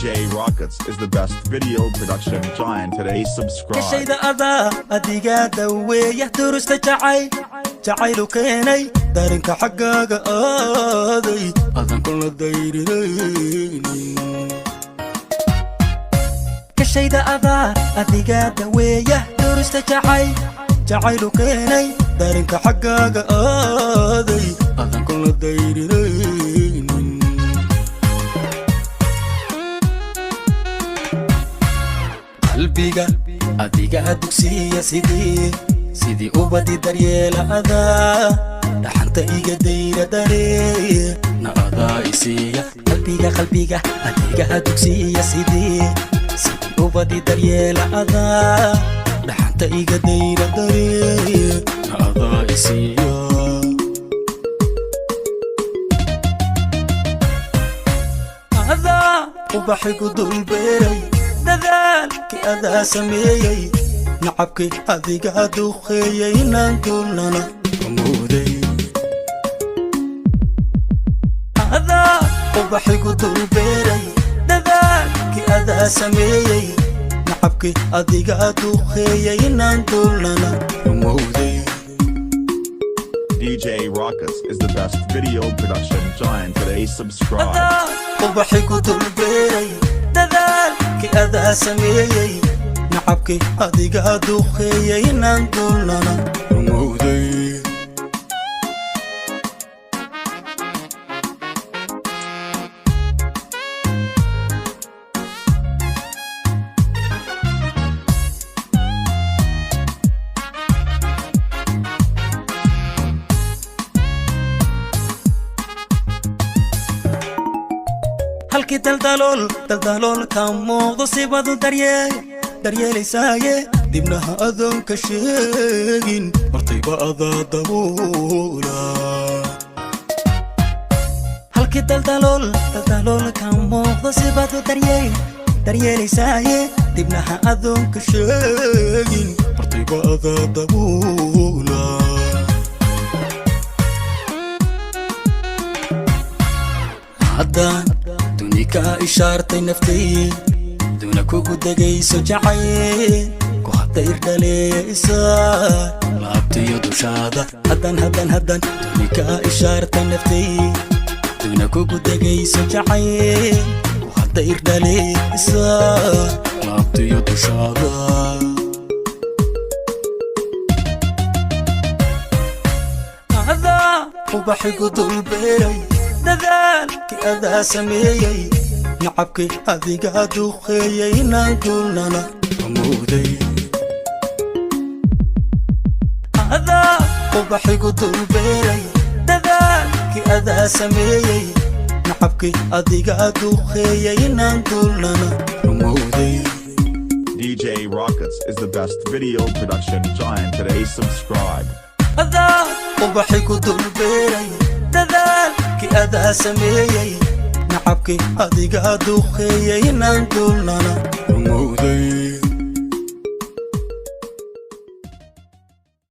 DJ Rockets is the best video production giant today. Subscribe. Kashayda adaa adigaa daweeya durusta jacayl jacaylu keenay darinka xaggaaga aaday adan kula dayrinaynin. Kashayda adaa adigaa daweeya durusta jacayl jacaylu keenay darinka xaggaaga aaday adan kula dayrinaynin. Qalbiga adigaa dugsiya sidii sidii ubadi daryeela adaa dhaxanta iga dayra daree na adaa isiiya. Qalbiga qalbiga adigaa dugsiya sidii sidii ubadi daryeela adaa dhaxanta iga dayra daree na adaa isiiya. Adaa ubaxigu dulbeeray dadaalkii adaa sameeyey nacabkii adigaa duqeeyey inaan duulnana amooday. Adaa ubaxigu dulbeeray dadaalkii adaa sameeyey nacabkii adigaa duqeeyey inaan duulnana amooday. DJ Rockets is the best video production giant today. Subscribe. Adaa ubaxigu dulbeeray dadaalkii adaa sameeyey nacabkii adigaa duqeeyey inaan duulnana rumowday. Halkii daldalool daldalool ka muuqdo sibadu daryeel daryeelaysaaye dibnaha adoon ka sheegin hortayba adaa dabuula. Halkii daldalool daldalool ka muuqdo sibadu daryeel daryeelaysaaye dibnaha adoon ka sheegin hortayba adaa dabuula. Haddaan duni kaa ishaartay naftay duna kugu degayso jacayl ku hadayr dhaleeyaysa laabtiyo dushaada. Haddaan haddaan haddaan duni kaa ishaartay naftay duna kugu degayso jacayl ku hadayr dhaleeyaysa laabtiyo dushaada. Adaa ubaxigu dulbeeray dadaalkii adaa sameeyey nacabkii adigaa duqeeyey inaan duulnana amooday. Adaa ubaxigu dulbeeray dadaalkii adaa sameeyey nacabkii adigaa duqeeyey inaan duulnana rumowday. DJ Rockets is the best video production giant today. Subscribe. Adaa ubaxigu dulbeeray dadaalkii adaa sameeyey nacabkii adigaa duqeeyey inaan duulnana rumowday.